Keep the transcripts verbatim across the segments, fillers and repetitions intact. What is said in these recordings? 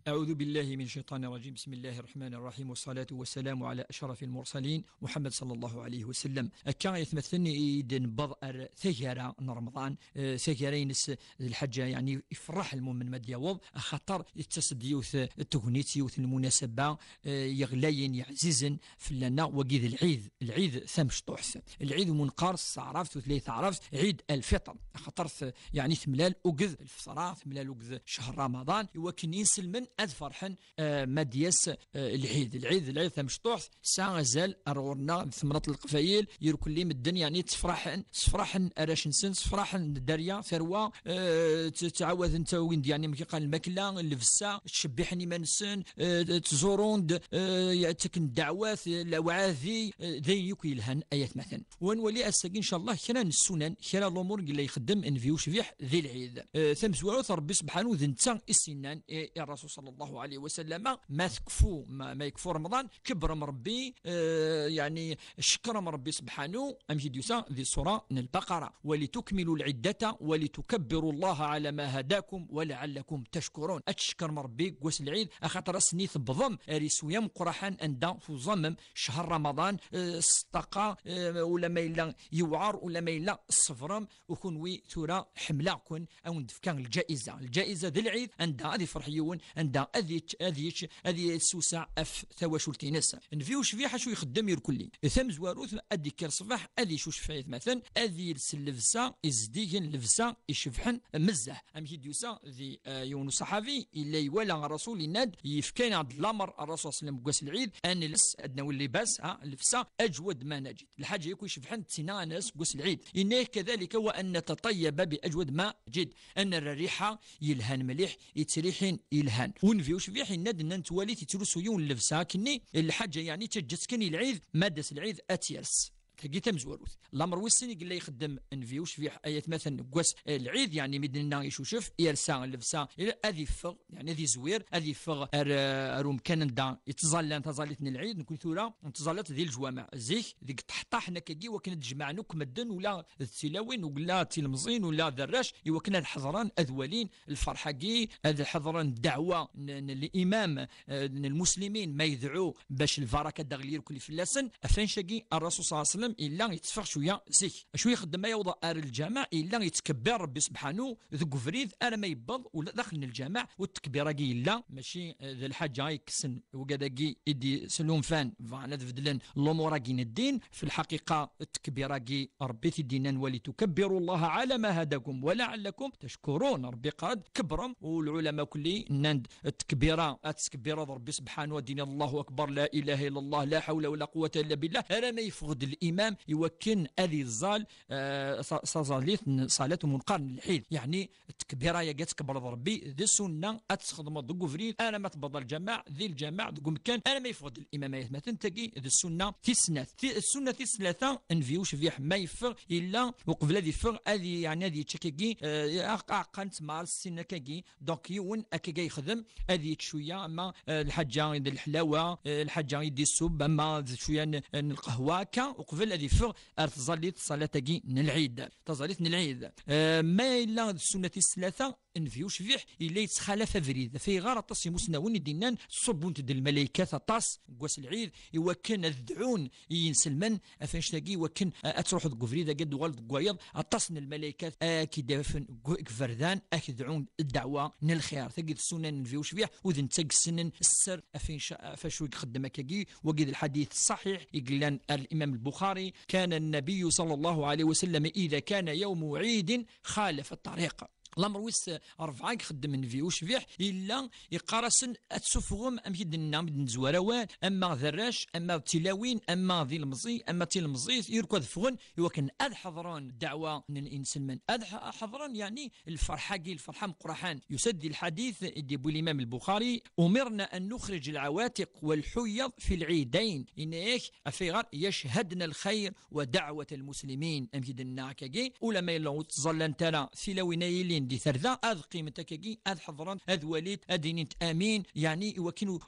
أعوذ بالله من الشيطان الرجيم. بسم الله الرحمن الرحيم، والصلاة والسلام على أشرف المرسلين محمد صلى الله عليه وسلم. Akka ay atmaten i d-newweḍ ar taggara n Remḍan, eh, taggara-ines d lḥaǧa, yeɛni, ifreḥ lmumen ma d-yaweḍ, axaṭer yettas-d yiwet n tegnit, yiwet n lmunasaba, eh, yeɣlayen, yeɛzizen fell-aneɣ, wagi d lɛid, lɛid tamecṭuḥt. Lɛid umi neqqar s taɛrabt, tutlayt taɛrabt, ɛid al-fitr. Axaṭer t-, yeɛni temlal uged lfeṭra, temlal uged ccher Ramadan, i wakken inselmen ad ferḥen, eh, ma d-yas, eh, lɛid. Lɛid, lɛid tamecṭuḥt, tesɛa azal ar ɣur-neɣ di temnaḍt n Leqbayel, irkelli medden, yeɛni ttefraḥen, ssefraḥen arrac-nsen, ssefraḥen dderya, tarwa, eh, tt-, ttɛawaden, ttawin-d, yeɛni, amek i qqaren, lmakla, llebsa, ttcebbiḥen iman-nsen, eh, ttẓurun-d, eh, ttaken ddeɛwat, eh, lewɛadi, eh, d ayen yakk yelhan, ay atmaten. Wa nwali ass-agi, ncallah, kra n ssunan, kra n lumuṛ i yella ixeddem Nnbi ucbiḥ di lɛid. Eh, tamezwarut, Ṛebbi sebḥanu d netta i s-yennan i, i Ṛṛasul ṣalla Llahu ɛalayhi wa sallam, ma tekfu, ma, ma yekfu Remḍan, kebbrem Ṛebbi, eh, yeɛni, cekkrem Ṛebbi sebḥanu, amek i d-yusa di ṣṣura n Lbaqara: ولتكملوا العدة ولتكبروا الله على ما هداكم ولعلكم تشكرون. Ad tcekkrem Ṛebbi deg wass n lɛid, axaṭer ass-nni tewwḍem ar yiswi ameqqraḥen anda tuẓamem ccher Ramadan, eh, s ṭṭaqa, eh, ula ma yella yewɛer, ula ma yella tṣebrem, u kunwi tura ḥemmleɣ-ken, ad wen-d-fkeɣ lǧaiza. Lǧaiza d lɛid, anda ad ifreḥ yiwen, anda ad yečč, ad yečč, ad yessuseɛ ɣef twacult-ines. Nnbi ucbiḥ acu ixeddem irkelli? Tamezwarut, ad d-ikker ṣṣbeḥ, ad icucef, ay atmaten, ad yels llebsa izeddigen, llebsa icebḥen nezzeh. Amek i d-yusa di, eh, yiwen uṣaḥabi, yella iwala Ṛṛasul, yenna-d, yefka-aneɣ-d lameṛ Ṛṛasul ṣalla Llahu ɛalayhi wa sallam deg wass n lɛid, ad nels, ad nawi llibas, ha, llebsa, أجود ما نجد. Lḥaǧa yakk icebḥen d tinna ad nels deg wass n lɛid. Yenna-yak كذلك وأن نتطيب بأجود ما نجد. Ad nerr rriḥa yelhan mliḥ, yettriḥin yelhan. U Nnbi ucbiḥ yenna-d, nna nettwali-t yettlusu yiwen n llebsa akkenni, lḥaǧa, yeɛni, ttaǧǧa-tt kan i lɛid, ma d-tas lɛid ad tt-yers. Tagi tamezwarut. Lameṛ wis sin i yella ixeddem Nnbi ucbiḥ, ay atmaten, deg wass, eh, lɛid, yeɛni mi d-nenna icucef, yersa llebsa, ad iffeɣ, yeɛni ad izwir, ad iffeɣ ar, ar umkan anda yettẓallan taẓallit n lɛid. Nekni tura nettẓallat di leǧwameɛ. Zik, deg ṭeḥṭaḥen akkagi, wakken ad d-jemɛen akk medden, ula d tilawin, ula d tilemẓin, ula d arrac, i wakken ad ḥeḍren, ad walin lferḥ-agi, ad ḥeḍren ddeɛwa n, n limam, eh, n lmuslimin, ma yedɛu bac lbaraka ad d-teɣli irkelli fell-asen. Ɣef wannect-agi, Ṛṛasul ṣalla Llahu ɛalayhi wa sallam yella yetteffeɣ cwiya zik. Acu ixeddem ma yaweḍ ar lǧameɛ? Yella yettkebbir Ṛebbi sebḥanu deg ubrid arma yewweḍ ula daxel n lǧameɛ. U ttekbir-agi yella mačči, eh, d lḥaǧa i yekksen wigad-agi i d-slunfan, bɣan ad beddlen lumuṛ-agi n ddin. Fi lḥaqiqa, ttekbir-agi Ṛebbi i t-id-yennan: ولتكبروا الله على ما هداكم ولعلكم تشكرون. Ṛebbi yeqqar-d: kebbrem. U lɛulama kulli nnan-d ttekbira, ad ttkebbireḍ Ṛebbi sebḥanu, ad d-tiniḍ: الله أكبر، لا إله إلا الله، لا حول ولا قوة إلا بالله, arma yeffeɣ-d limam i wakken ad iẓẓal, eh, sa-, saẓallit n ṣṣalat umi neqqar n lɛid. Yeɛni, ttekbira-agi ad tkebbreḍ Ṛebbi, d ssunna ad tt-txedmeḍ deg ubrid, arma tewweḍ lǧameɛ, di lǧameɛ, deg umkan, arma yeffeɣ-d limam, ay atmaten. Tagi d ssunna tis snat. Ti-, ssunna tis tlata, Nnbi ucbiḥ ma yeffeɣ, yella uqbel ad iffeɣ, ad i-, yeɛni ad yečč akkagi, eh, aɛeqqa n tmar, sin akkagi. Donc yiwen akkagi yexdem, ad yečč cwiya, ama, eh, lḥaǧa d leḥlawa, eh, lḥaǧa i d-isubb, ama d cwiya n, n lqahwa, akka, uqbel ad iffeɣ ar tẓallit, ṣṣalat-agi n lɛid. Taẓallit n lɛid. Eh, ma yella d ssunna tis tlata, Nnbi ucbiḥ yella yettxalaf abrid. Ɣef ayɣer? Aṭas imusnawen i d-yennan ttṣubbunt-d lmalaykat aṭas deg wass n lɛid i wakken ad dɛun i yinselmen, ɣef wannect-agi, i wakken, eh, ad truḥeḍ deg ubrid-agi, ad d-tuɣaleḍ deg wayeḍ. Aṭas n lmalaykat ad k-id-afen deg, deg iberdan, ad k-dɛun ddeɛwa n lxir. Tagi d ssunna n Nnbi ucbiḥ, u d netta i yessnen sser ɣef wannect-, ɣef wacu i ixeddem akkagi. Wagi d lḥadit ṣṣaḥiḥ i yellan ar Limam Lbuxari: كان النبي صلى الله عليه وسلم إذا كان يوم عيد خالف الطريق. Lameṛ wis ṛebɛa i ixeddem Nnbi ucbiḥ, yella yeqqar-asen ad tessufɣem, amek i d-nenna mi d-nezwar awal, ama d arrac, ama d tilawin, ama d ilemẓi, ama d tilemẓit, irku ad ffɣen i wakken ad ḥeḍren ddeɛwa n inselmen. Ad ḥ-, ḥeḍren, yeɛni lferḥ-agi, lferḥ ameqqraḥan. Yusa-d di lḥadit i d-yewwi Limam Lbuxari: أمرنا أن نخرج العواتق والحيض في العيدين. Yenna-yak, ɣef ayɣer? يشهدن الخير ودعوة المسلمين. Amek i d-nenna akkagi, ula ma yella ur ttẓallant ara tilawin ay ilin di terda, ad qqiment akkagi, ad ḥeḍrent, ad walint, ad inint amin, yeɛni i wakken u-,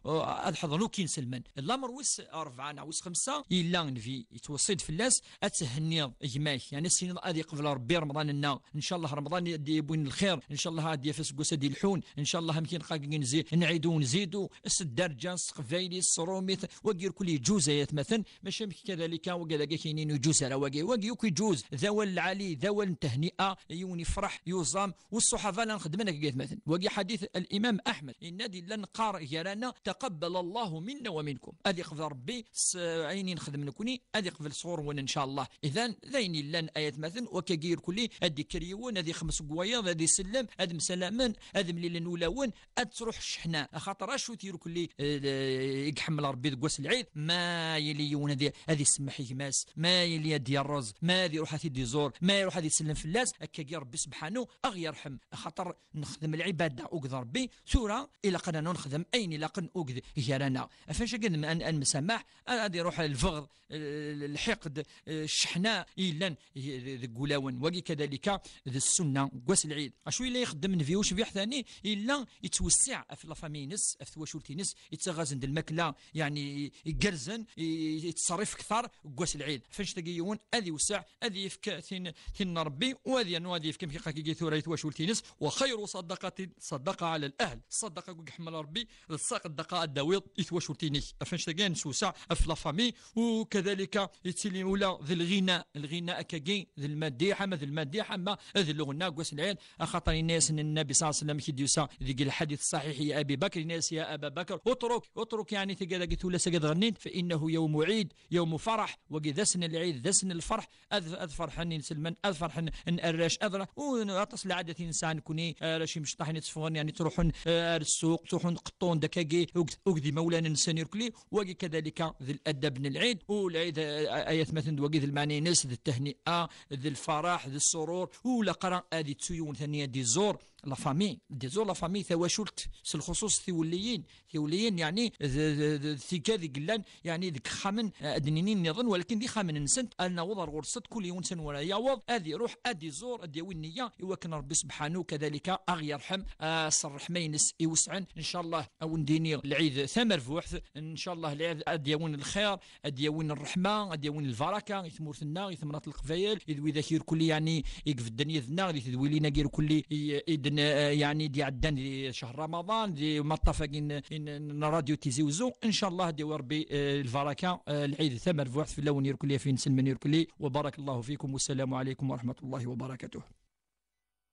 ad ḥeḍren akk inselmen. Lamer wis rebɛa neɣ wis xemsa, yella Nnbi yettweṣṣi-d fell-as, ad thenniḍ gma-k, yeɛni ad as-tiniḍ ad yeqbel Ṛebbi Remḍan-nneɣ, ncallah Remḍan ad d-yewwin lxir, ncallah ad d-yaf aseggas ad yelḥun, ncallah amek i nqagen nzi-, nɛidu nzidu, s dderǧa, s teqbaylit, s ṛumit, wagi irkul yeǧuz ay atmaten, maca amek kadalika, wagi ad ak-inin yeǧuz ara wagi, wagi akk yeǧuz, d awal lɛali, d awal n tehni'a, yiwen yefreḥ, yuẓam, والصحابة la nxeddmen akka ay atmaten. Wagi ḥadit al-Imam Ahmed, yenna-d illa neqqar gar-aneɣ, تقبل الله منا ومنكم. Ad yeqbel Ṛebbi s ayen i nexdem nekni, ad yeqbel sɣur-wen, ncallah. Idan, d ayen yellan ay atmaten, wakkagi irkul ad d-yekker yiwen, ad ixemmem seg wayeḍ, ad isellem, ad msalamen, ad mlilen ulawen, ad truḥ cceḥna. Axaṭer acu-t irkul, eh, i iḥemmel Ṛebbi deg wass n lɛid? Ma yili yiwen ad i-, ad isemmeḥ i gma-s, ma yili ad d-yerreẓ, ma ad iruḥ ad t-id-iẓur, ma iruḥ ad isellem fell-as, akkagi Ṛebbi sebḥanu ad ɣ-yerḥem. Axaṭer nexdem lɛibada akked Ṛebbi, tura ilaq ad nexdem ayen ilaqen akked gar-aneɣ. Ɣef wannect-agi ad n-, ad n-, ad nemsamaḥ, ad, ad iruḥ lbeɣḍ, l-, l-, lḥiqd, eh, cceḥna yellan deg wulawen. Wagi kadalika d ssunna n wass n lɛid. Acu yella ixeddem Nnbi ucbiḥ tani? Yella yettwessiɛ ɣef la famille-ines, ɣef twacult-ines, yettaɣ-asen-d lmakla, yeɛni igerrzen, i-, yettṣerrif kter deg wass n lɛid. Ɣef wannect-agi yiwen ad iwseɛ, ad yefk tin, tin n Ṛebbi, u ad yernu ad yefk amek iqakigi tura i twacult-ines. وخير صدقة صدقة على الأهل. Ṣṣadaqa i iḥemmel Ṛebbi, d ṣṣadaqa ad d-tawiḍ i twacult-inek. Ɣef wannect-agi ad nessewseɛ ɣef la famille, u kadalika yettili ula d lɣina, lɣina akkagi d lmadiḥ, ama d lmadiḥ, ama d lɣenna deg wass n lɛid, axaṭer yenna-yasen Nnabi صلى الله عليه وسلم, ki d-yusa deg lḥadit ṣṣaḥiḥ i Abi Bakr, yenna-yas: يا أبا بكر، اترك، اترك, yeɛni tigad-agi tullas-agi ad ɣennint, فإنه يوم عيد، يوم فرح, wagi d ass n lɛid, d ass n lferḥ, ad, ad ferḥen inselmen, ad ferḥen n arrac, ad ra-, u aṭas n lɛadat i nesɛa nekni, arrac imecṭaḥen yetteffɣen, yeɛni ttruḥun, eh, ar ssuq, ttruḥun qeṭṭun-d akkagi, akked, akked imawlan-nsen irkli, wagi kadalika d ladab n lɛid, u lɛid, eh, ay atmaten d wagi d lmeɛna-ines, d ttehni'a, d lfaraḥ, d ssurur, u laqra ad ittu yiwen tani ad iẓur la famille, ad iẓur la famille, tawacult, s lxuṣuṣ tiwelliyin, tiwelliyin, yeɛni, d, d, d, d tigad i yellan, yeɛni, deg ixxamen, eh, ad d-nini nniḍen, walakin d ixxamen-nsent, ad naweḍ ar ɣur-sent, kul yiwen s anwa ara yaweḍ, ad iruḥ, ad iẓur, ad d-yawi nniya, i wakken Ṛebbi sebḥanu kadalika a ɣ-yerḥem, eh, s ṛṛeḥma-ines iwesɛen. Ncallah, a wen-d-iniɣ lɛid tamerbuḥt, ncallah lɛid ad d-yawin lxir, ad d-yawin ṛṛeḥma, ad d-yawin lbaraka i tmurt-nneɣ, i temnaḍt n Leqbayel, i d widak irkul, yeɛni, i ibedden yid-neɣ di tedwilin-agi irkul i, i d-n-, eh, yeɛni, d-iɛeddan di cehr Ramaḍan, di maṭṭaf-agi n, n, n Radio Tizi Uzzu. Ncallah ad d-yawi Ṛebbi, eh, lbaraka, eh, lɛid tamerbuḥt fell-awen irkul, ɣef inselmen irkul. وبارك الله فيكم، والسلام عليكم ورحمة الله وبركاته.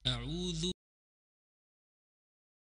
أعوذ